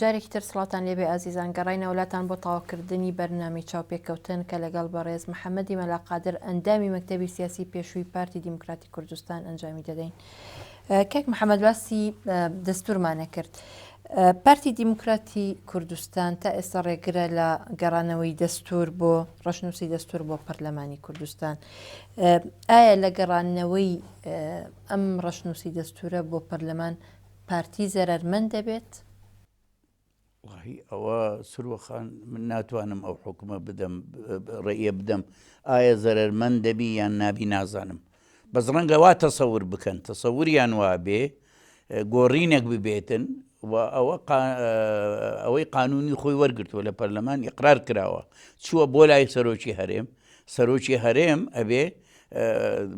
جارێکی تر سڵاوتان لێبێ ئازیزان گەڕاینەوە لاتان بۆ تەواوکردنی بەرنامەی چاوپێکەوتن کە لەگەڵ بەڕێز محەمەدی مەلا قادر ئەندامی مەکتەبی سیاسی پێشووی پارتی دیموکراتی کوردستان ئەنجامی دەدەین. کاک محەمەد باسی دەستورمانە کرد. پارتی دیموکراتی کوردستان تا ئێستا ڕێگرە لە گەڕانەوەی دەستور بۆ ڕەشنووسی دەستور بۆ پەرلەمانی کوردستان. ئایا لە گەڕانەوەی ئەم ڕەشنووسی دەستورە بۆ پەرلەمان پارتی زەرەرمەند دەبێت؟ وەڵاهی ئەوە سروە خان من ناتوانم ئەو حوکمە بدەم ڕێیە بدەم ئایا زەرەرمەند دەبی یان نابی نازانم بەس ڕەنگە وا تەسەور بکەن تەسەوریان وا بێ گۆڕینێک ببێتن و ئەوە ئەوەی قانونی خۆی وەرگتووە لە پەرلەمان ئقرار کراوە چووە بۆ لای سەرۆکی هەرێم سەرۆکی هەرێم ئەبێ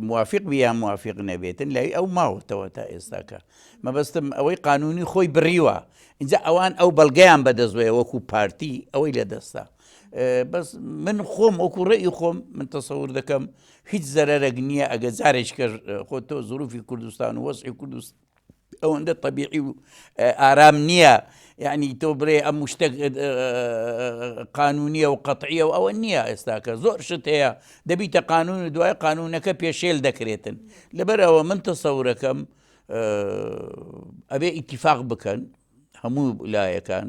موافق بی یان موافق نەبێتن لای ئەو ماوەتەوە تا ئێستاکە مەبەستم ئەوەی قانونی خۆی بڕیوە اینجا ئەوان ئەو بەڵگەیان بەدەستوەیە وەکو پارتی ئەوەی لە دەستە بەس من خۆم وەکو ڕێی خۆم من تەسەور دەکەم هیچ زەرەرەک نییە ئەگە جارێککە خۆ تۆ زروفی کوردستان و وەزعی کوردستان ئەوەندە تەبیعی و ئارام نییە یعنی تۆ بڵێ ئەم شتە قانونیە و قەتعیە و ئەوە نییە ئێستاکە زۆر شت هەیە دەبیتە قانون و دوای قانونەکە پێشێل دەکرێتن لەبەر ئەوە من تەسەورەکەم ئەبێ ئیتیفاق بکەن هەموو لایەکان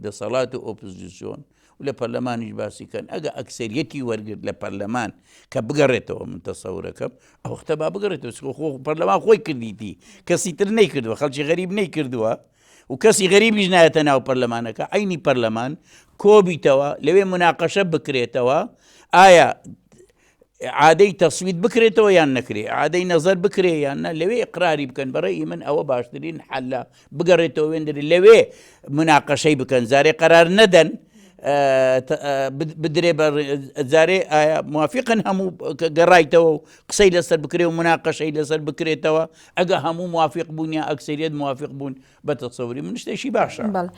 دەسەڵات و ئۆپۆزیسیۆن و لە پەرلەمانیش باسی کەن ئەگە ئەکسەریەتی وەرگرت لە پەرلەمان کە بگەڕێتەوە من تەسەورەکەم ئەو وەختە با بگەڕێتەوە چونکە خۆ پەرلەمان خۆی کردیتی کەسی تر نەیکردووە خەڵکی غەریب نەیکردووە و کەسی غەریبیش نایەتە ناو پەرلەمانەکە عینی پەرلەمان کۆبیتەوە لەوێ مناقەشە بکرێتەوە ئایا ئیعادەی تەسویت بکرێتەوە یان نەکرێ، ئیعادەی نەزەر بکرێ یان نا، لەوێ ئیقراری بکەن، بە ڕەئی من ئەوە باشترین حەلە، بگەڕێتەوە وێندرێ لەوێ موناقەشەی بکەن، جارێ قەرار نەدەن بدرێ بە جارێ ئایا موافقن هەموو کە گەڕایتەوە و قسەی لەسەر بکرێ و مناقەشەی لەسەر بکرێتەوە، ئەگە هەموو موافق بوون یا ئەکسەریەت موافق بوون بە تەسەوری من شتێکی باشە. بەڵێ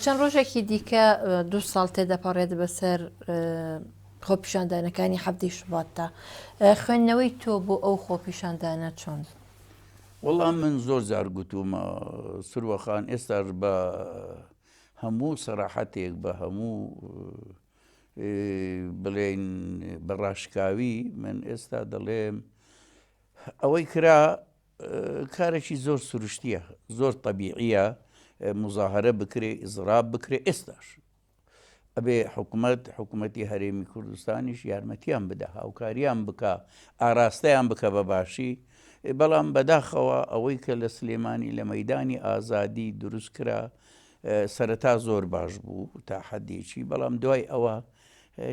چەند ڕۆژێکی دیکە دوو ساڵ تێدەپەڕێت بەسەر خۆپیشاندانەکانی حەڤدەی شوباتدا خوێندنەوەی تۆ بۆ ئەو خۆپیشاندانە چۆن بوو؟ وەڵا من زۆر جار گوتوومە سروە خان ئێستاش بە هەموو سەراحەتێک بە هەموو بڵێین بە ڕاشکاوی من ئێستا دەڵێم ئەوەی کرا کارێکی زۆر سروشتیە زۆر تەبیعیە مزاهرە بکرێ ئیزراب بکرێ ئێستاش ئەبێ حکومەت، حکومەتی هەرێمی کوردستانیش یارمەتیان بدا، هاوکاریان بکا، ئاراستەیان بکا بە باشی، بەڵام بەداخەوە ئەوەی کە لە سلێمانی لە مەیدانی ئازادی دروست کرا سەرەتا زۆر باش بوو تا حەدێکی، بەڵام دوای ئەوە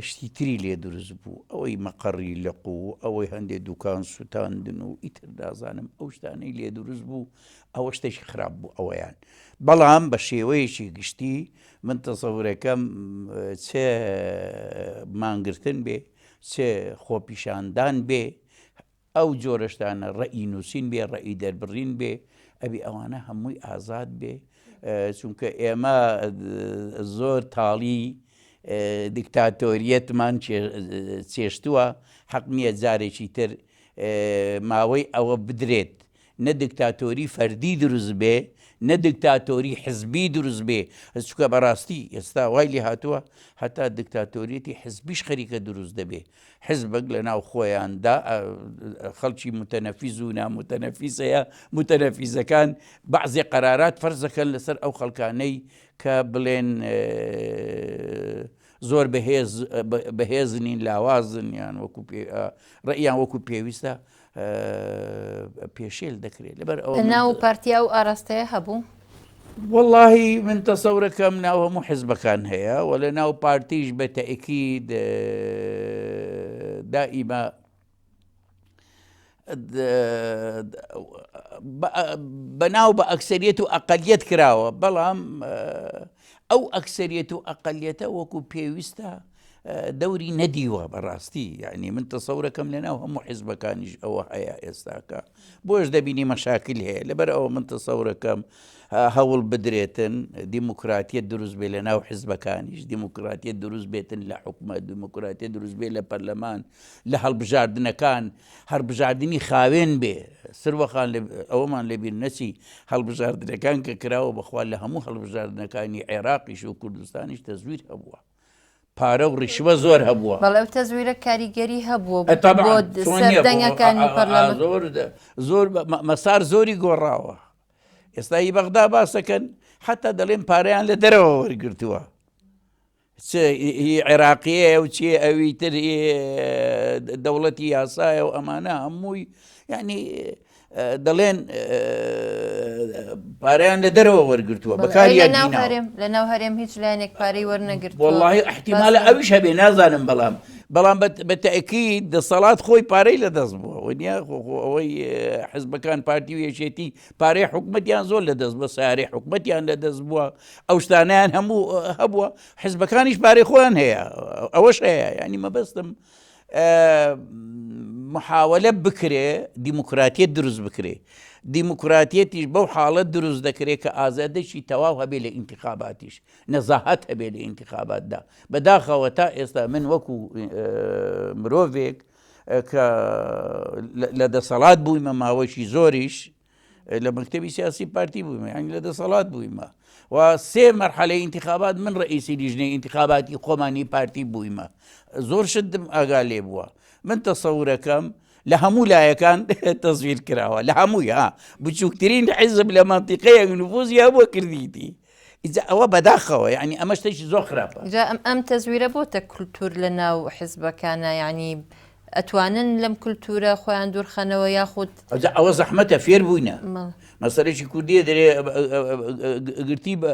شتی تری لێ دروست بوو، ئەوەی مەقەڕی لق و ئەوەی هەندێ دوکان سوتاندن و ئیتر نازانم ئەو شتانەی لێ دروست بوو ئەوە شتێکی خراپ بوو ئەوەیان، بەڵام بە شێوەیەکی گشتی من تەسەورەکەم چ مانگرتن بێ چ خۆپیشاندان بێ ئەو جۆرە شتانە ڕەئی نووسین بێ ڕەئی دەربڕین بێ ئەبی ئەوانە هەمووی ئازاد بێ چونکە ئێمە زۆر تاڵی دیکتاتۆریەتمان چێشتووە حەق نییە جارێکی تر ماوەی ئەوە بدرێت نە دکتاتۆری فەردی دروست بێ نە دکتاتۆری حزبی دروست بێ چونکە بەڕاستی ئێستا وای لێ هاتووە هەتا دکتاتۆریەتی حزبیش خەریکە دروست دەبێ حزبێک لە ناو خۆیاندا خەڵکی متەنەفیز و نامتەنەفیز هەیە متەنەفیزەکان بەعزێ قەرارات فەرزەکەن لەسەر ئەو خەڵکانەی کە بڵێن زۆر بەهێز بەهێز نین لاوازن یان وەکو ڕێیان وەکو پێویستە پێشێل دەکرێت لەبەر ئەوە ناو پارتی ئەو ئاراستەیە هەبوو؟ وەڵاهی من تەسەورەکەم ناو هەموو حزبەکان هەیە و لە ناو پارتیش بە تەئکید دائیمە بەناو بە ئەکسەریەت و ئەقلیەت کراوە بەڵام ئەو ئەکسەریەت و ئەقلیەتە وەکو پێویستە. دەوری نەدیوە بەڕاستی یعنی من تەسەورەکەم لە ناو هەموو حیزبەکانیش ئەوە هەیە ئێستاکە بۆش دەبینی مەشاکل هەیە لەبەر ئەوە من تەسەورەکەم هەوڵ بدرێتن دیموکراتیەت دروست بێ لە ناو حزبەکانیش دیموکراتیەت دروست بێتن لە حکومەت دیموکراتیەت دروست بێ لە پەرلەمان لە هەڵبژاردنەکان هەڵبژاردنی خاوێن بێ سروەخان ئەوەمان لەبیر نەچی هەڵبژاردنەکان کە کراوە بەخوا لە هەموو هەڵبژاردنەکانی عێراقیش و کوردستانیش تەزویر هەبووە پارە و ڕیشوە زۆر هەبووە. بەڵێ ئەو تەزویرە کاریگەری هەبووە بۆ سەر دەنگەکانی پەرلەمان. زۆر زۆر مەسار زۆری گۆڕاوە. ئێستا ئی بەغدا باسەکەن حتا دەڵێن پارەیان لە دەرەوە وەرگرتووە. چ هی عێراقیە و چی ئەوی تر دەوڵەتی یاسایە و ئەمانە هەمووی یعنی دەڵێن پارەیان لە دەرەوە وەرگتووە بەکاریان لە ناو هەرێم هیچ لایەنێک پارەی وەرنەگرت وەڵڵاهی ئیحتیمالە ئەویش هەبێ نازانم بەڵام بەڵام بە تەئکید دەسەڵات خۆی پارەی لە دەست بووە ونیا خۆ ئەوەی حزبەکان پارتی و یەکێتی پارەی حکومەتیان زۆر لە دەست بە سارەی حکومەتیان لە دەست بووە ئەو شتانیان هەموو هەبووە حزبەکانیش پارەی خۆیان هەیە ئەوەش هەیە ینی مەبەستم محاولە بکرێ دیموکراتیەت دروست بکرێ دیموکراتیەتیش بەو حاڵەت دروست دەکرێت کە ئازادەشی تەواو هەبێ لە ئینتخاباتیش نەزاهەت هەبێ لە ئینتخاباتدا بەداخەوە تا ئێستا من وەکو مرۆڤێک کە لە دەسەڵات بوویمە ماوەشی زۆریش لە مەکتەبی سیاسی پارتی بوویمە یانی لە دەسەڵات بوویمە و سێ مەرحەلەی ئینتخابات من ڕئیسی لیژنەی ئینتخاباتی خۆمانی پارتی بوویمە زۆر شتم ئاگا لێ بووە من تەسەورەکەم لە هەموو لایەکان تەزویر کراوە لە هەمووی ها بچووکترین حیزب لە مەنتیقەیەک نفوزی هەبووە کردیتی ئیجا ئەوە بەداخەوە یعنی ئەمە شتێکی زۆر خراپە. جا ئەم ئەم تەزویرە بۆتە کولتور لە ناو حزبەکانا یعنی ئەتوانن لەم کولتورە خۆیان دوورخەنەوە یاخود. ئەوجا ئەوە زەحمەتە فێر بووینە مەسەلەکی کوردیە دەرێ گرتی بە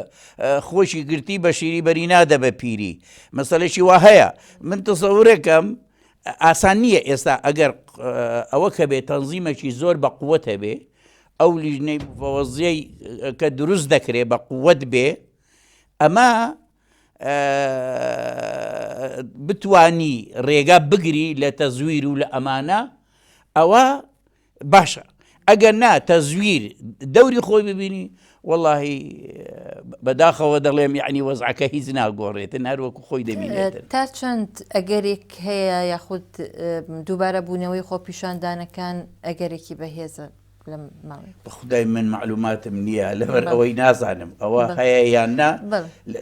خۆشی گرتی بە شیری بەری نادە بە پیری مەسەلەکی وا هەیە من تەسەورەکەم ئاسان نییە ئێستا ئەگەر ئەوە کە بێ تەنزیمەکی زۆر بە قوت هەبێ ئەو لیژنەی مفەوەزیەی کە دروست دەکرێ بە قوت بێ ئەمە بتانی ڕێگا بگری لە تەزویر و لە ئەمانە ئەوە باشە ئەگەر نا تەزویر دەوری خۆی ببینی وەڵاهی بەداخەوە دەڵێم یعنی وەزعەکە هیچ ناگۆڕێتن هەر وەکو خۆی دەمینێتن. تا چەند ئەگەرێک هەیە یاخود دووبارە بوونەوەی خۆپیشاندانەکان ئەگەرێکی بەهێزە لەم ماوەیە؟ بەخودای من مەعلوماتم نییە لەبەر ئەوەی نازانم ئەوە هەیە یان نا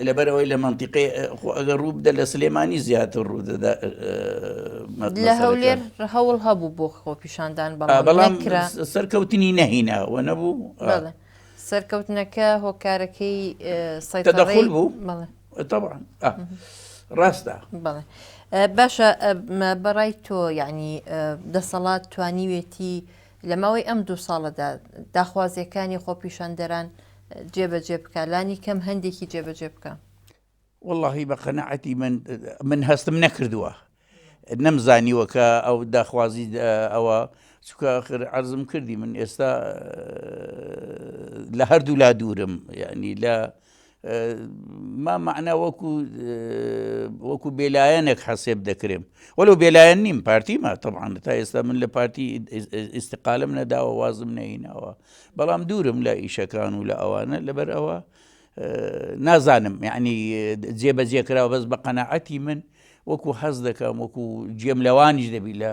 لەبەر ئەوەی لە مەنتیقەی خۆ ئەگەر ڕوو بدە لە سلێمانی زیاتر ڕوو دەدا لە هەولێر هەوڵ هەبوو بۆ خۆپیشاندان بەڵام سەرکەوتنی نەهینا وە نەبوو سەرکەوتنەکە هۆکارەکەی سەیتەدەخول بوو طبعا ڕاستە بەڵێ باشە بەڕای تۆ یعنی دەسەڵات توانیوێتی لە ماوەی ئەم دوو ساڵەدا داخوازیەکانی خۆپیشاندەران جێبەجێ بکا لانی کەم هەندێکی جێبەجێ بکا؟ وەڵاهی بە قەناعەتی من من هەستم نەکردووە نەمزانیوە کە ئەو داخوازی ئەوە چکە آخر عەرزم کردی من ئێستا لە هەردوو لا دوورم یعنی لە ما مەعنا وەکو وەکو بێلایەنێک حەسێب دەکرێم وەلو بێلایەن نیم پارتیمە طبعا تا ئێستا من لە پارتی ئیستقالم نەداوە وازم نەهیناوە بەڵام دوورم لە ئیشەکان و لە ئەوانە لەبەر ئەوە نازانم یعنی جێبەجێ کراوە بەس بە قەناعەتی من وەکو حەز دەکەم وەکو گوێم لەوانیش دەبی لە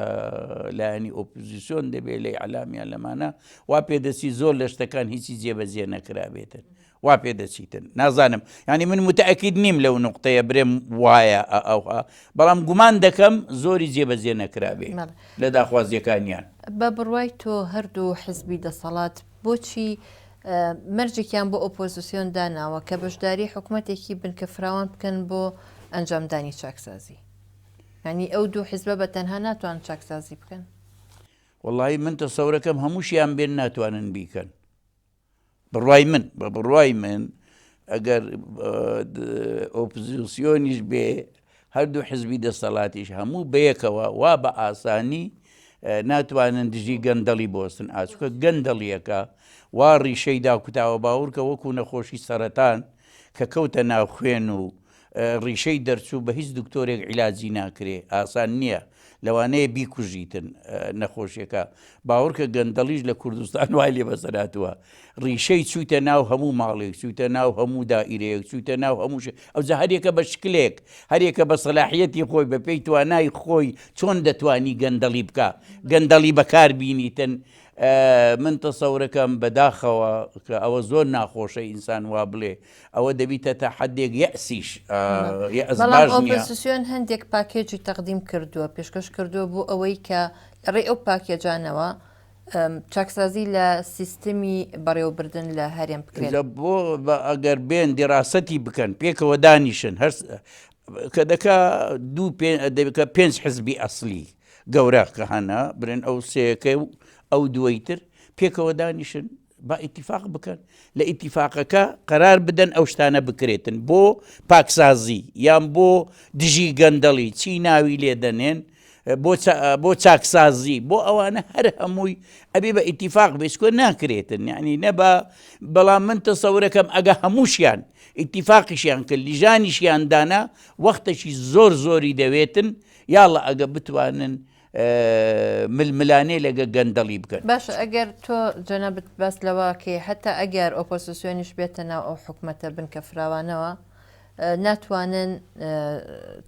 لایەنی ئۆپۆزیسیۆن دەبێت لە ئیعلامیان لەمانە وا پێدەچی زۆر لە شتەکان هیچی جێبەجێ نەکرابێتن وا پێ دەچیتن نازانم یانی من متەئەکید نیم لەو نوقتەیە برێم وایە ئەوها بەڵام گومان دەکەم زۆری جێبەجێ نەکرابێ لە داخوازیەکانیان. بە بڕوای تۆ هەردوو حزبی دەسەڵات بۆچی مەرجێکیان بۆ ئۆپۆزسیۆن داناوە کە بەشداری حکومەتێکی بنکە فراوان بکەن بۆ ئەنجامدانی چاکسازی؟ یانی ئەو دوو حزبە بە تەنها ناتوانن چاکسازی بکەن؟ وەڵایی من تەسەورەکەم هەمووشیان بێن ناتوانن بیکەن. بڕوای من بە بڕوای من ئەگەر ئۆپزیسیۆنیش بێ هەردوو حزبی دەسەڵاتیش هەموو بەیەکەوە وا بە ئاسانی ناتوانن دژی گەندەڵی بۆستن ئاچکە گەندەڵیەکە وا ڕیشەی داکوتاوە باوەڕکە وەکو نەخۆشی سەرەتان کە کەوتە ناو خوێن و. ڕیشەی دەرچوو بە هیچ دکتۆرێک عیلاجی ناکرێ ئاسان نییە لەوانەیە بیکوژیتن نەخۆشیەکە باوەڕکە گەندەڵیش لە کوردستان وای لێ بەسەر هاتووە ڕیشەی چوویتە ناو هەموو ماڵێک چوویتە ناو هەموو دائیرەیەک چوویتە ناو هەموو شێ ئەوجا هەریەکە بە شکلێک هەریەکە بە سەلاحیەتی خۆی بە پێی توانای خۆی چۆن دەتوانی گەندەڵی بکا گەندەڵی بەکار بینیتن من تەسەورەکەم بەداخەوە کە ئەوە زۆر ناخۆشە ئینسان وا بڵێ ئەوە دەبیتە تا حدێک یەئسیش یەئس بەڵام باش نییە. ئۆپۆزسیۆن هەندێک پاکێجی تەقدیم کردووە پێشکەش کردووە بۆ ئەوەی کە لە ڕێی ئەو پاکێجانەوە چاکسازی لە سیستمی بەڕێوەبردن لە هەرێم بکرێت. جا بۆ ئەگەر بێن دیراسەتی بکەن پێکەوە دانیشن هەر کە دەکا دوو پێ دەکە پێنج حزبی ئەسلی گەورە کە هەنە برێن ئەو سێیەکەی و ئەو دووەی تر پێکەوە دانیشن با ئیتیفاق بکەن لە ئیتیفاقەکە قەرار بدەن ئەو شتانە بکرێتن بۆ پاکسازی یان بۆ دژی گەندەڵی چی ناوی لێ دەنێن بۆ چاکسازی بۆ ئەوانە هەر هەمووی ئەبێ بە ئیتیفاق بێچکۆ ناکرێتن یعنی نەبا بەڵام من تەسەورەکەم ئەگە هەمووشیان ئیتیفاقیشیان کرد لیژانیشیان دانا وەختێکی زۆر زۆری دەوێتن یاڵە ئەگە بتوانن ململانێ لەگە گەندەڵی بکەن. باشە ئەگەر تۆ جەنابت باس لەوە ئەکەی هەتا ئەگەر ئۆپۆزسیۆنیش بێتە ناو ئەو حکومەتە بنکە فراوانەوە ناتوانن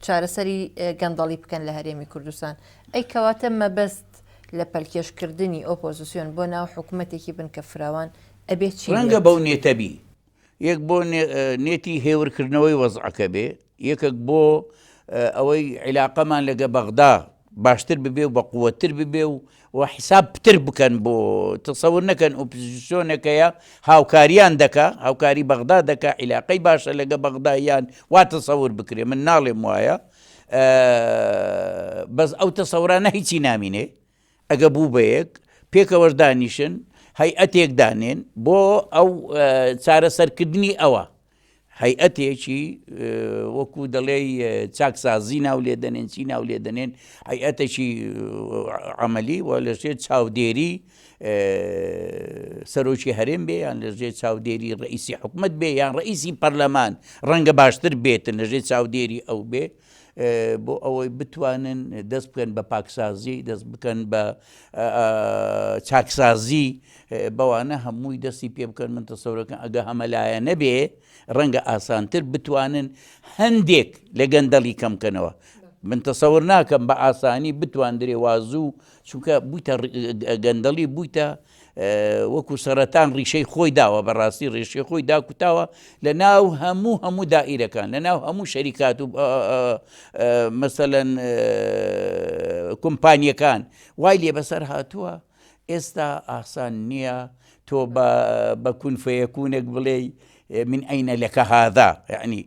چارەسەری گەندەڵی بکەن لە هەرێمی کوردستان ئەی کەواتە مەبەست لە پەلکێشکردنی ئۆپۆزسیۆن بۆ ناو حکومەتێکی بنکە فراوان ئەبێ چی ڕەنگە بەو نێتە بی یەک بۆ نێتی هێورکردنەوەی وەزعەکە بێ، یەکەک بۆ ئەوەی عیلاقەمان لەگە بەغدا باشتر ببێ و بەقوەتتر ببێ و و حیساب پتر بکەن بۆ تەسەور نەکەن ئۆپزسیۆنەکەیە هاوکاریان دەکا هاوکاری بەغدا دەکا عیلاقەی باشە لەگە بەغدا یان وا تەسەور بکرێ من ناڵێم وایە بەس ئەو تەسەورانە هیچی نامینێ ئەگە بوو بە یەک، پێکەوەش دانیشن، هەیئەتێک دانێن بۆ ئەو چارەسەرکردنی ئەوە. هەیئەتێکی وەکو دەڵێی چاکسازی ناو لێ دەنێن، چی ناو لێ دەنێن، هەیئەتێکی عەمەلی و لەژێر چاودێری سەرۆکی هەرێم بێ یان لەژێر چاودێری ڕئیسی حکومەت بێ یان ڕئیسی پەرلەمان ڕەنگە باشتر بێتن لەژێر چاودێری ئەو بێ. بۆ ئەوەی بتوانن دەست بکەن بە پاکسازی دەست بکەن بە چاکسازی بەوانە هەمووی دەستی پێ بکەن من تەسەورەکەم ئەگە هەمەلایە نەبێ ڕەنگە ئاسانتر بتوانن هەندێک لە گەندەڵی کەم کەنەوە من تەسەور ناکەم بە ئاسانی بتواندرێ وازوو چونکە بوویتە گەندەڵی بوویتە وەکو سەرەتان ڕیشەی خۆی داوە بەڕاستی ڕێشەی خۆی داکوتاوە لە ناو هەموو هەموو دائیرەکان لە ناو هەموو شەریکات و مەسەلەن کۆمپانیەکان وای لێ بەسەر هاتووە ئێستا ئاسان نییە تۆ بە کون فەیەکونێک بڵێ من ئەینە لەکە هادا یعنی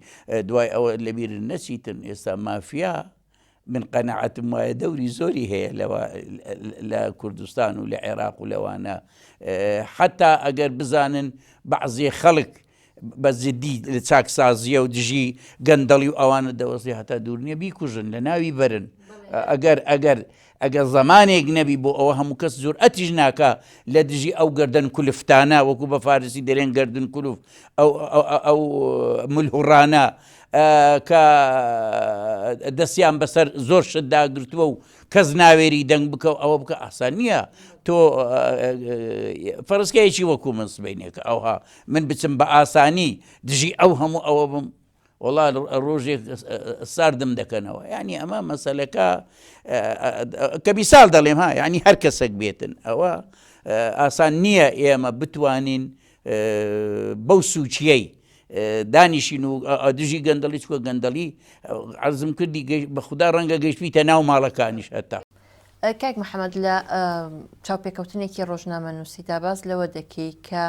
دوای ئەوە لەبیر نەچیتن ئێستا مافیا من قەناعەتم وایە دەوری زۆری هەیە لەوە لە کوردستان و لە عێراق و لەوانە حتا ئەگەر بزانن بەعزێ خەڵک بە جدی لە چاکسازیە و دژی گەندەڵی و ئەوانە دەوەستی هەتا دوور نییە بیکوژن لە ناوی بەرن ئەگەر ئەگەر ئەگەر زمانێک نەبی بۆ ئەوە هەموو کەس جورئەتیش ناکا لە دژی ئەو گردن کولفتانە وەکو بە فارسی دەرێن گردن کولف ئەو ئەو ملهوڕانە کە دەستیان بەسەر زۆر شت داگرتووە و کەس ناوێری دەنگ بکە و ئەوە بکە ئاسان نییە تۆ فەرزکەیەکی وەکو من سبینێکە ئەوها من بچم بە ئاسانی دژی ئەو هەموو ئەوە بم وڵا ڕۆژێک ساردم دەکەنەوە یعنی ئەمە مەسلەکە کە بیساڵ دەڵێم ها یعنی هەر کەسێک بێتن ئەوە ئاسان نییە ئێمە بتوانین بەو سوچیەی دانیشین و دژی گەندەڵی چکە گەندەڵی عەرزم کردی بە خودا ڕەنگە گەیشتبیتە ناو ماڵەکانیش هەتا. کاک محەمەد لە چاوپێکەوتنێکی ڕۆژنامەنووسیدا باس لەوە دەکەی کە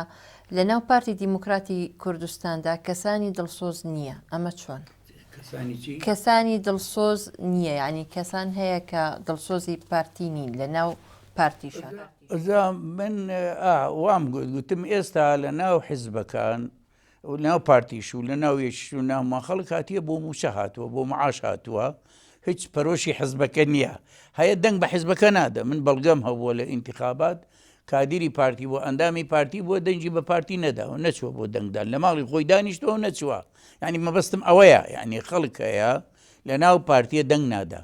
لە ناو پارتی دیموکراتی کوردستاندا کەسانی دڵسۆز نییە ئەمە چۆن؟ کەسانی چی؟ کەسانی دڵسۆز نییە یعنی کەسان هەیە کە دڵسۆزی پارتی نین لە ناو پارتیشە. من وام گوت گوتم ئێستا لە ناو حیزبەکان ناو پارتیش و لە ناو یەکیش و ناومان خەڵک هاتیە بۆ مووچە هاتووە بۆ معاش هاتووە هیچ پەرۆشی حزبەکە نییە هەیە دەنگ بە حزبەکە نادە من بەڵگەم هەبووە لە ئینتخابات کادیری پارتی بووە ئەندامی پارتی بووە دەنگی بە پارتی نەداوە نەچووە بۆ دەنگدان لە ماڵی خۆی دانیشتووە و نەچووە یعنی مەبەستم ئەوەیە یعنی خەڵک هەیە لە ناو پارتیە دەنگ نادا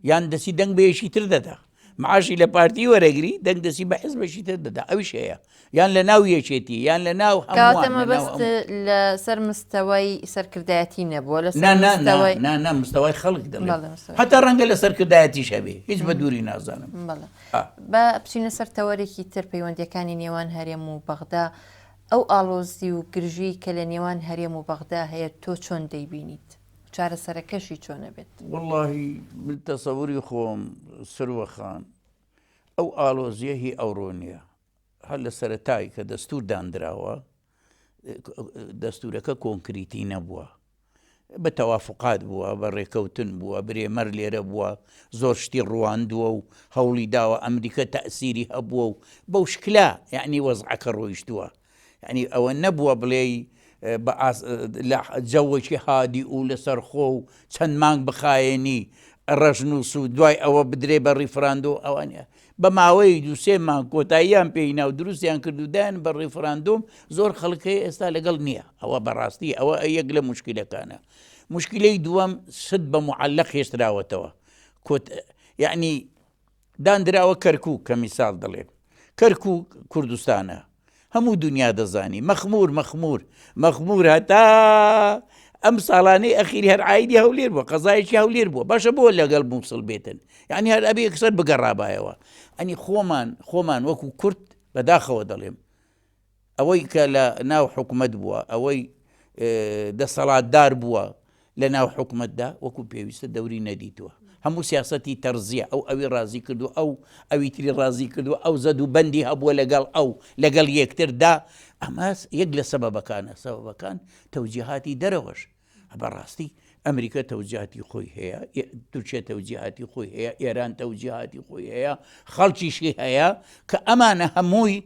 یان دەچی دەنگ بە یەکی تر دەدا معاشی لە پارتی وەرەگری دەنگ دەچی بە حزبێکی تر دەدا ئەویش هەیە یان لە ناو یەکێتی یان لە ناو کەواتە مەبەست لەسەر مستەوای سەرکردایەتی نەبووە لە نا نا مستەوای خەڵک دەڵێ هەتا ڕەنگە لە سەرکردایەتیش هەبێ هیچ بە دووری نازانم با بچینە سەر تەوەرێکی تر پەیوەندیەکانی نێوان هەرێم و بەغدا ئەو ئاڵۆزی و گرژی کە لە نێوان هەرێم و بەغدا هەیە تۆ چۆن دەیبینیت چارەسەرەکەشی چۆنە بێت؟ وەڵاهی من تەسەوری خۆم سروە خان ئەو ئاڵۆزیە هی ئەوڕۆ نییە هەر لە سەرەتای کە دەستور داندراوە دەستورەکە کۆنکریتی نەبووە بە تەوافقات بووە بە ڕێکەوتن بووە برێمەر لێرە بووە زۆر شتی ڕواندووە و هەوڵی داوە ئەمریکا تەسیری هەبووە و بەو شکلە یعنی وەزعەکە ڕۆیشتووە یانی ئەوە نەبووە بڵێی بە لە جەوەکی هادی و لەسەرخۆ و چەند مانگ بخایەنی ڕەشنووس و دوای ئەوە بدرێ بە ڕیفراندۆ ئەوانە بە ماوەی دووسێ مانگ کۆتاییان پێینا و دروستیان کرد و دایان بە ڕیفراندۆم زۆر خەڵک هەیە ئێستا لەگەڵ نییە ئەوە بەڕاستی ئەوە یەک لە مشکلەکانە مشکلەی دووەم شت بە معلق هێشتراوەتەوە کۆت یعنی داندراوە کەرکوک کە میسال دەڵێم کەرکوک کوردستانە هەموو دنیا دەزانی مەخمور مەخمور مەخمور هەتا ئەم ساڵانەی ئەخیری هەر عیدی هەولێر بووە قەزایەکی هەولێر بووە باشە بۆ لەگەڵ مووسڵ بێتن یعنی هەر ئەبێ یەکسەر بگەڕابایەوە ئەنی خۆمان خۆمان وەکو کورد بەداخەوە دەڵێم ئەوەی کە لە ناو حکومەت بووە، ئەوەی دەسەڵاتدار بووە لە ناو حکومەتدا وەکو پێویستە دەوری نەدیتووە. هەموو سیاسەتی تەرزیە، ئەو ئەوی ڕازی کردووە، ئەو ئەوی تری ڕازی کردووە، ئەو زەد و بەندی هەبووە لەگەڵ ئەو، لەگەڵ یەکتردا، ئەمە یەک لە سەبەبەکانە، سەبەبەکان تەوجیهاتی دەرەوەش. بەڕاستی ئەمریکا تەوجیهاتی خۆی هەیە، تورکیا تەوجیهاتی خۆی هەیە، ئێران تەوجیهاتی خۆی هەیە، خەڵکیشی هەیە کە ئەمانە هەمووی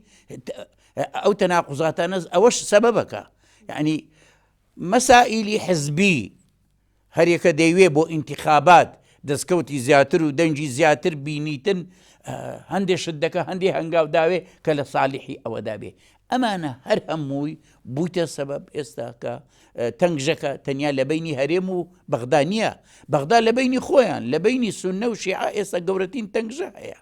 ئەو تەناقوزاتانە ئەوەش سەبەبەکە یعنی مەسائیلی حزبی هەریەکە دەیوێ بۆ ئینتخابات دەستکەوتی زیاتر و دەنگی زیاتر بینیتن هەندێ شت دەکە هەندێ هەنگاو داوێ کە لە سالیحی ئەوەدا بێ ئەمانە هەر هەمووی بوویتە سەبەب ئێستا کە تەنگژەکە تەنیا لە بەینی هەرێم و بەغدا نییە بەغدا لە بەینی خۆیان لە بەینی سوننە و شیعە ئێستا گەورەترین تەنگژە هەیە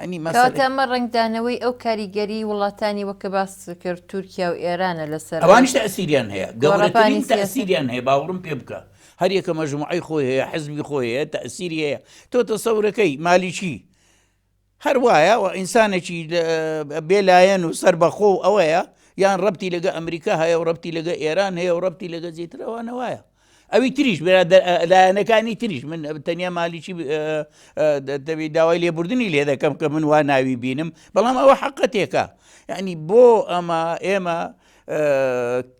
ینی مەسەلە ئەمە ڕەنگدانەوەی ئەو کاریگەری وڵاتانی وەکە باس کرد تورکیا و ئێرانە لەسەر ئەوانیش تەئسیریان هەیە گەورەترین تەئسیریان هەیە باوەڕم پێ بکە هەر یەکە مەجموعەی خۆی هەیە حزبی خۆی هەیە تەئسیری هەیە تۆ تەسەورەکەی مالیکی هەر وایە و ئینسانێکی بێ لایەن و سەربەخۆ و ئەوەیە یان ڕەبتی لەگە ئەمریکا هەیە و ڕەبتی لەگە ئێران هەیە و ڕەبتی لەگە جێترەوانە وایە ئەوی تریش لایەنەکانی تریش من تەنیا مالیکی دەبی داوای لێبوردنی لێ دەکەم کە من وا ناوی بینم بەڵام ئەوە حقەتێکە یعنی بۆ ئەمە ئێمە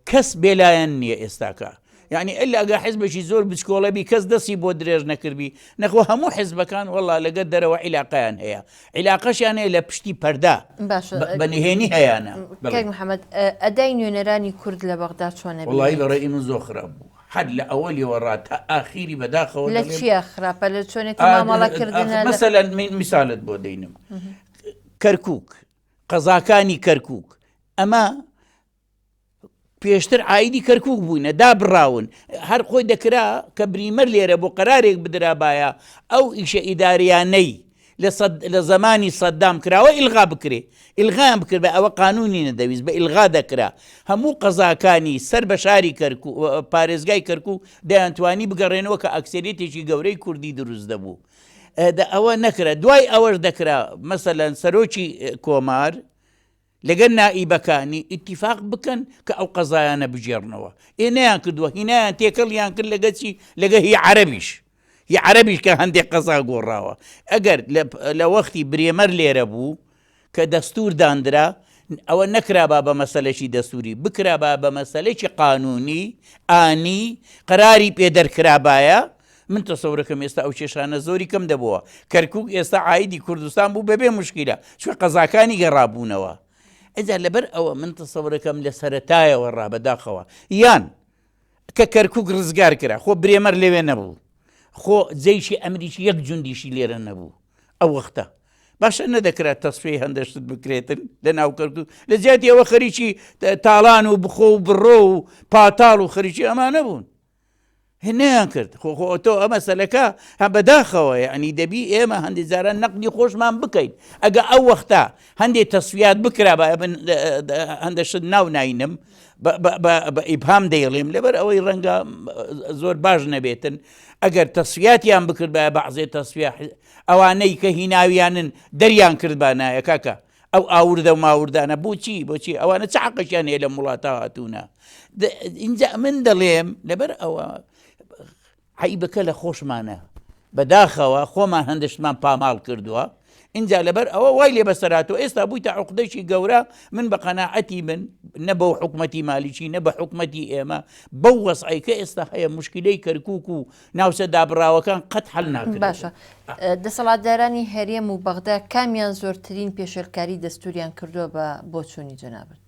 کەس بێلایەن نییە ئێستاکە یعنی ئەلا ئەگە حزبێکی زۆر بچکۆڵە بی کەس دەستی بۆ درێژ نەکردبی نەخۆ هەموو حزبەکان وەڵا لەگەر دەرەوە عیلاقەیان هەیە عیلاقەشیان هەیە لە پشتی پەردە باشە بە نهێنی هەیانە بەڵێ. کاک محەممەد ئەدای نوێنەرانی کورد لە بەغدا چۆنە وەڵی بە ڕەئی من زۆر خراپ بوو هەر لە ئەوەلیەوە ڕا تا ئاخیری بەداخەوە لە دەڵێم چییە خراپە لە چۆنێتی مامەڵەکردنە لە مەسەلەن من میسالت بۆ دەینم کەرکووک قەزاکانی کەرکووک ئەمە پێشتر عیدی کەرکک بووینە دابڕاون هەر خۆی دەکرا کە بریمەر لێرە بۆ قەرارێک بدرابایە ئەو ئیشە ئیداریانەی لە زمانی سەدام کراوە ئیلغا بکرێ ئیلغایان بکرد بە ئەوە قانونی نەدەویست بە ئیلغا دەکرا هەموو قەزاکانی سەر بە شاری کەرکک پارێزگای کەرکک دەیانتوانی بگەڕێنەوە کە ئەکسەریەتێکی گەورەی کوردی دروست دەبوو ئەوە نەکرا دوای ئەوەش دەکرا مەسەلەن سەرۆکی کۆمار لەگەر نائیبەکانی ئیتیفاق بکەن کە ئەو قەزایانە بگێڕنەوە ئێ نەیان کردووە هینایان تێکەڵیان کرد لەگە چی لەگە هی عەرەبیش هی عەرەبیش کە هەندێک قەزا گۆڕاوە ئەگەر لە وەختی برێمەر لێرە بوو کە دەستور داندرا ئەوە نەکرابا بە مەسەلەکی دەستوری بکرابا بە مەسەلەکی قانونی ئانی قەراری پێ دەرکرابایە من تەسەورەکەم ئێستا ئەو کێشانە زۆری کەم دەبووە کەرکک ئێستا عیدی کوردستان بوو بەبێ مشکیلە چوە قەزاکانی گەڕابوونەوە ئەجا لەبەر ئەوە من تەسەورەکەم لە سەرەتایەوە ڕا بەداخەوە یان کە کەرکک ڕزگار کرا خۆ برێمەر لەوێ نەبوو خۆ جەیشی ئەمریکی یەک جوندیشی لێرە نەبوو ئەو وەختە. باشە نەدەکرا تەسفیەی هەندە شت بکرێتن لە ناو کەرکوک لە جیاتی ئەوە خەریکی تاڵان و بخۆ و بڕۆ و پاتاڵ و خەریکی ئەمانە بوون نەیان کرد خۆ خۆ تۆ ئەمە سەلەکە هە بەداخەوە یعنی دەبی ئێمە هەندی جاران نەقدی خۆشمان بکەین ئەگە ئەو وەختە هەندێک تەسویات بکرا بە من هەندە شت ناو ناینم بە ئیبهام دەیڵێم لەبەر ئەوەی ڕەنگە زۆر باش نەبێتن ئەگەر تەسویاتیان بکرد بە بەعزێ تەسویە ئەوانەی کە هیناویانن دەریان کردبانایە کاکە ئەو ئاوردە و ماوردانە بۆچی بۆچی ئەوانە چ حەقێکیان هەیە لەم وڵاتە هاتوونە اینجا من دەڵێم لەبەر ئەوە عیبەکە لە خۆشمانە بەداخەوە خۆمان هەندشتمان پاماڵ کردووە اینجا لەبەر ئەوە وای لێ بەسەراتەوە ئێستا بوویتە عقدەشی گەورە من بە قەناعەتی من نە بەو حکومەتی مالیکی نە بە حکومەتی ئێمە بەو وەزعەی کە ئێستا هەیە مشکلەی کەرکک و ناوچە دابڕاوەکان قەت حەل ناکرێت. باشە دەسەڵاتدارانی هەرێم و بەغدا کامیان زۆرترین پێشێلکاری دەستوریان کردووە بە بۆچوونی جەنابت؟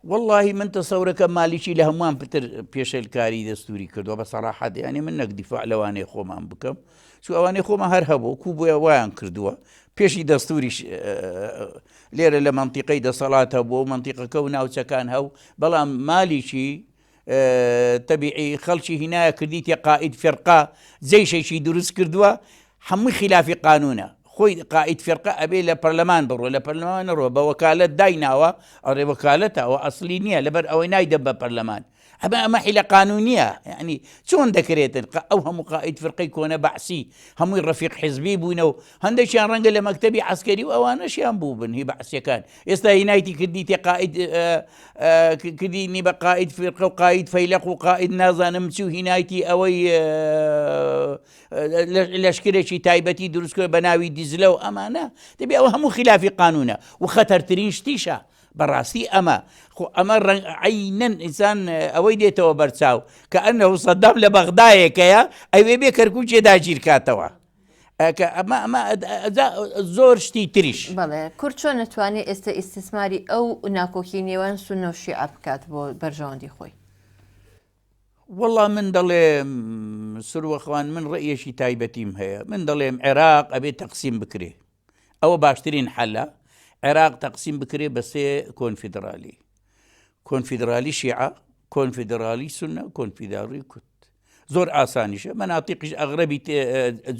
وەڵاهی من تەسەورەکەم مالیکی لە هەمووان پتر پێشێلکاری دەستوری کردووە بە سەراحەت یانی من نەک دیفاع لەوانەی خۆمان بکەم چو ئەوانەی خۆمان هەر هەبوو کو بۆیە وایان کردووە پێشی دەستوریش لێرە لە مەنتیقەی دەسەڵات هەبووە و مەنتیقەکە و ناوچەکان هەو بەڵام مالیکی تەبیعی خەڵکی هینایە کردیتیە قائید فیرقە جەیشێکی دروست کردووە هەمووی خلافی قانونە خۆی قائید فیرقە ئەبێ لە پەرلەمان بڕۆ لە پەرلەمان نەڕۆ بە وەکالەت دایناوە ئەڕێ وەکالەتە ئەوە ئەسلی نییە لەبەر ئەوەی نایدەم بە پەرلەمان ئەمە ئەمە حیلە قانونیە یعنی چۆن دەکرێتن ئەو هەموو قائید فرقەی کۆنە بەعسی هەمووی ڕەفیق حزبی بوونە و هەندێکیان ڕەنگە لە مەکتەبی عەسکەری و ئەوانەشیان بووبن هی بەعسیەکان ئێستا هینایتی کردیتێ قائید کردینی بە قائید فیرقە و قائید فەیلەق و قائید نازانم چی و هینایتی ئەوەی لەشکرێکی تایبەتی دروست کرد بە ناوی دیزلە و ئەمانە دەبێ ئەوە هەموو خلافی قانونە و خەتەرترین شتیشە بەڕاستی ئەمە خۆ ئەمە ڕەنگ عینەن ئینسان ئەوەی دێتەوە بەرچاو کە ئەنەه سەدام لە بەغدایەکەیە ئەوێ بێ کەرکووکێ داگیرکاتەوە کە ئەمە ئەمە زۆر شتی تریش. بەڵێ کورد چۆن ئەتوانێ ئێستە ئیستیسماری ئەو ناکۆکی نێوان سوننە و شیعە بکات بۆ بەرژەوەندی خۆی؟ وەڵا من دەڵێم سروە خوان من ڕەئیەکی تایبەتیم هەیە من دەڵێم عێراق ئەبێ تەقسیم بکرێ ئەوە باشترین حەلە عێراق تەقسیم بکرێ بە سێ کۆنفیدرالی کۆنفیدرالی شیعە کۆنفیدرالی سونە کۆنفیدرالی کورد زۆر ئاسانیشە مەناتیقیش ئەغرەبی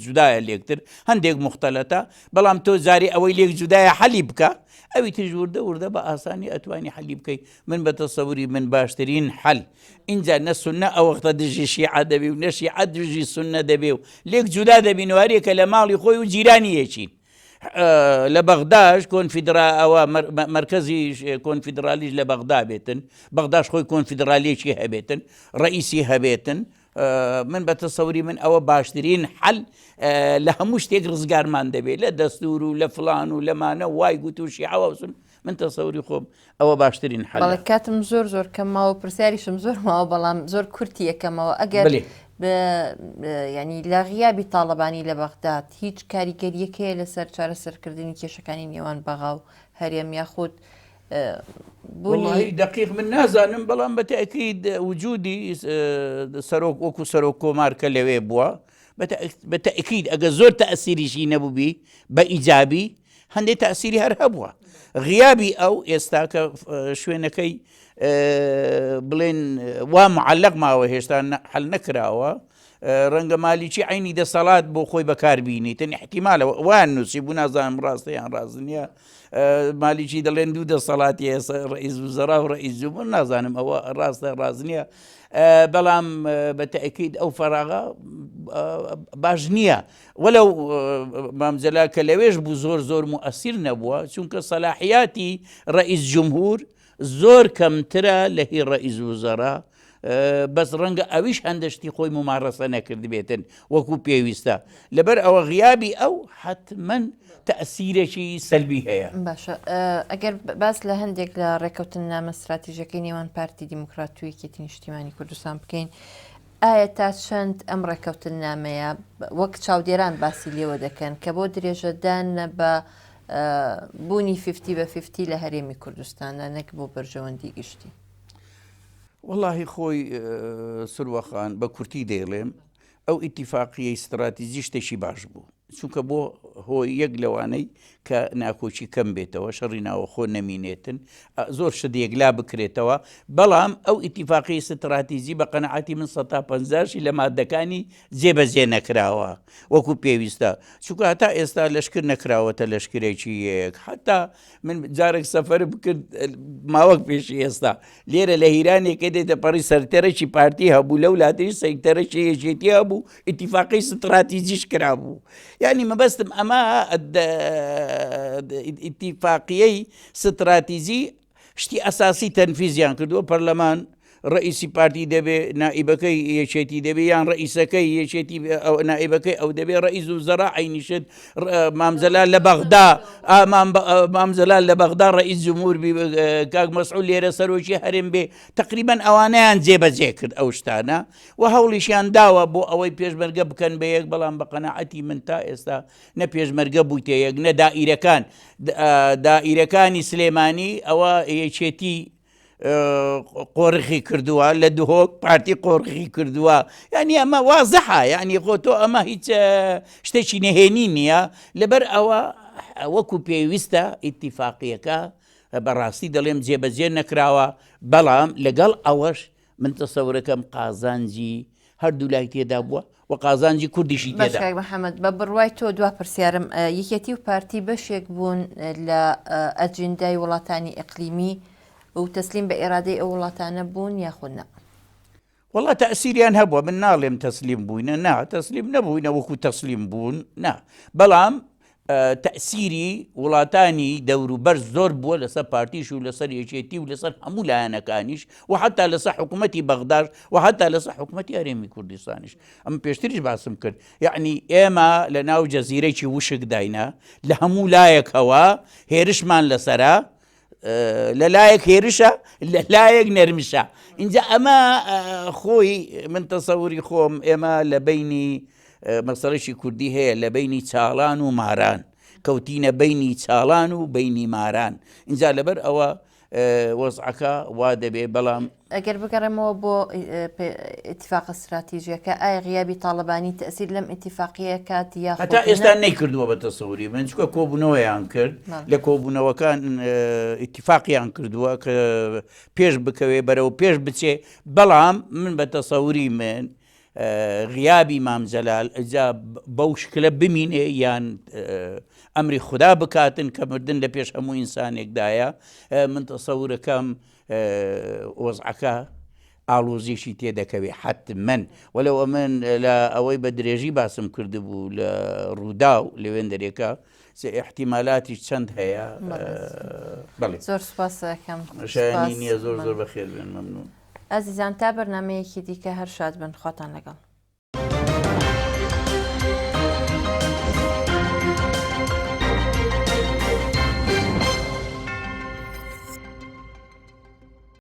جودایە لێکتر هەندێک مختلەتە بەڵام تۆ جاری ئەوەی لێک جودایە حەلی بکە ئەوی تریش وردە وردە بە ئاسانی ئەتوانی حەلی بکەی من بە تەسەوری من باشترین حەل اینجا نە سنە ئەو وەختە دژی شیعە دەبی و نە شیعە دژی سنە دەبێ و لێک جودا دەبین واریەکە لە ماڵی خۆی و جیرانی یەکین لە بەغداش کۆنفیدرا ئەوە مەرکەزی کۆنفیدرالیش لە بەغدا بێتن بەغداش خۆی کۆنفیدرالیەکی هەبێتن ڕئیسی هەبێتن من بە تەسەوری من ئەوە باشترین حل لە هەموو شتێک ڕزگارمان دەبێت لە دەستور و لە فلان و لەمانە وای گوت و شیعەوە سون من تەسەوری خۆم ئەوە باشترین حەلە. بەڵێ کاتم زۆر زۆر کەم ماوە پرسیاریشم زۆر ماوە بەڵام زۆر کورتی یەکەمەوە ئەگەر ینی لە غیابی تاڵەبانی لە بەغداد هیچ کاریگەریەک هەیە لەسەر چارەسەرکردنی کێشەکانی نێوان بەغا و هەرێم یاخود بوونی دقیق من نازانم بەڵام بە تاکید وجودی سەرۆک وەکو سەرۆک کۆمار کە لەوێ بووە بە تاکید ئەگە زۆر تەسیریشی نەبووبی بە ئیجابی هەندێک تەئسیری هەر هەبووە. غیابی ئەو ئێستا کە شوێنەکەی بڵێن وا معلق ماوە هێشتا حل نەکراوە ڕەنگە مالیکی عینی دەسەڵات بۆ خۆی بەکاربینیتن احتیمالە وان نووسی بوو نازانم ڕاستە یان ڕاست نییە مالیکی دەڵێن دوو دەسەڵاتی ئێستا ڕئیس وزەرا و ڕئیس جمهور نازانم ئەوە ڕاستە ڕاست نییە بەڵام بە تەئکید ئەو فەراغە باش نییە وەلەو مام جەلال کە لەوێش بوو زۆر زۆر موئەسیر نەبووە چونکە سەلاحیاتی ڕئیس جمهور زۆر کەمترە لە هی ڕئیس وزەرا بەس ڕەنگە ئەویش هەندەشتی خۆی ممارەسە نەکردبێتن وەکو پێویستە لەبەر ئەوە غیابی ئەو حتمما تەسیرێکی سەلبی هەیە. باشە ئەگەر باس لە هەندێک لە ڕێکەوتننامە ستراتیژەکەی نێوان پارتی دیموکرات و یەکێتی نیشتیمانی کوردستان بکەین ئایا تا چەند ئەم ڕێککەوتننامەیە وەک چاودێران باسی لێوە دەکەن کە بۆ درێژەدان بە بوونی فیفتی بە فیفتی لە هەرێمی کوردستاندا نەک بۆ بەرژەوەندی گشتی؟ وەڵاهی خۆی سروە خان بە کورتی دەیڵێم ئەو ئیتیفاقیەی ستراتیجی شتێکی باش بوو. چونکە بۆ هۆی یەک لەوانەی کە ناکۆکی کەم بێتەوە، شەڕی ناوەخۆ نەمینێتن، زۆر شت یەکلا بکرێتەوە، بەڵام ئەو ئیتیفاقی ستراتیجی بە قەناعەتی من سەتا پەنجاشی لە مادەکانی جێبەجێ نەکراوە وەکو پێویستە، چونکە هەتا ئێستا لەشکر نەکراوەتە لەشکرێکی یەک، حەتا من جارێک سەفەرم کرد ماوەک پێشی ئێستا لێرە لە هیرانێکە دێتە پەڕی سەرتەرەکی پارتی هەبوو لەو لاتری سەیتەرەکی یەکێتی هەبوو ئیتیفاقی ستراتیجیش کرابوو یعنی مەبەستم ئەمە ئیتیفاقیەی ستراتیجی شتی ئەساسی تەنفیزیان کردووە پەرلەمان ڕئیسی پارتی دەبێ نائیبەکەی یەکێتی دەبێ یان ڕئیسەکەی یەکێتی نائیبەکەی ئەو دەبێ ڕئیس و زەرا عینیشت مامزەلا لە بەغدا مامزەلا لە بەغدا ڕئیس جمهور بی کاک مەسعود لێرە سەرۆکی هەرێم بێ تقریبا ئەوانەیان جێبەجێ کرد ئەو شتانە و هەوڵیشیان داوە بۆ ئەوەی پێشمەرگە بکەن بە یەک بەڵام بە قەناعەتی من تا ئێستا نە پێشمەرگە بوویتە یەک نە دائیرەکان دائیرەکانی سلێمانی ئەوە یەکێتی قۆرخی کردووە لە دهۆک پارتی قۆرخی کردووە یعنی ئەمە وازحە یعنی خۆ تۆ ئەمە هیچ شتێکی نهێنی نییە لەبەر ئەوە وەکو پێویستە ئیتیفاقیەکە بەڕاستی دەڵێم جێبەجێ نەکراوە بەڵام لەگەڵ ئەوەش من تەسەورەکەم قازانجی هەردوو لای تێدا بووە و قازانجی کوردیشی تێدا. باش کاک محەمەد بە بڕوای تۆ دوا پرسیارم یەکێتی و پارتی بەشێک بوون لە ئەجندای وڵاتانی ئیقلیمی و تەسلیم بە ئێرادەی ئەو وڵاتانە بوون یاخود نا؟ وەڵا تەئسیریان هەبووە من ناڵێم تەسلیم بووینە نا تەسلیم نەبووینە وەکو تەسلیم بوون نا بەڵام تەئسیری وڵاتانی دەوروبەر زۆر بووە لەسەر پارتیش و لەسەر یەکێتی و لەسەر هەموو لایەنەکانیش و حتا لەسەر حکوومەتی بەغداش و حتا لەسەر حکوومەتی هەرێمی کوردستانیش ئەم پێشتریش باسم کرد یعنی ئێمە لە ناو جەزیرەکی وشکداینە لە هەموو لایەکەوە هێرشمان لەسرە لە لایەک هێرشە لە لایەک نەرمشە اینجا ئەمە خۆی من تەسەوری خۆم ئێمە لە بینی مەسەڵێکی کوردی هەیە لە بینی چاڵان و ماران کەوتینە بینی چاڵان و بینی ماران اینجا لەبەر ئەوە وەزعەکە وا دەبێ بەڵام ئەگەر بگەڕێمەوە بۆ ئیتیفاقە ستراتیژیەکە ئایا غیابی تاڵەبانی تەئسیر لەم ئیتیفاقیە کات یاخود هەتا ئێستا نەیکردووە بە تەسەوری من چونکە کۆبوونەوەیان کرد لە کۆبوونەوەکان ئیتیفاقیان کردووە کە پێش بکەوێ بەرەو پێش بچێ بەڵام من بە تەسەوری من غیابی مام جەلال جا بەو شکلە بمینێ یان ئەمری خودا بکاتن کە مردن لە پێش هەموو ئینسانێکدایە من تەسەورەکەم وەزعەکە ئاڵۆزیشی تێدەکەوێ حەتمەن وەلو ئەمن لە ئەوەی بە درێژی باسم کردبوو لە ڕوودا و لەوێندەرێکە ئیحتیمالاتی چەند هەیە بەڵێ زۆر سپاس ئەکەم شایانی نییە زۆر زۆر بەخێر بێن مەمنون ئازیزان تا بەرنامەیەکی دیکە هەر شاد بن خواتان لەگەڵ.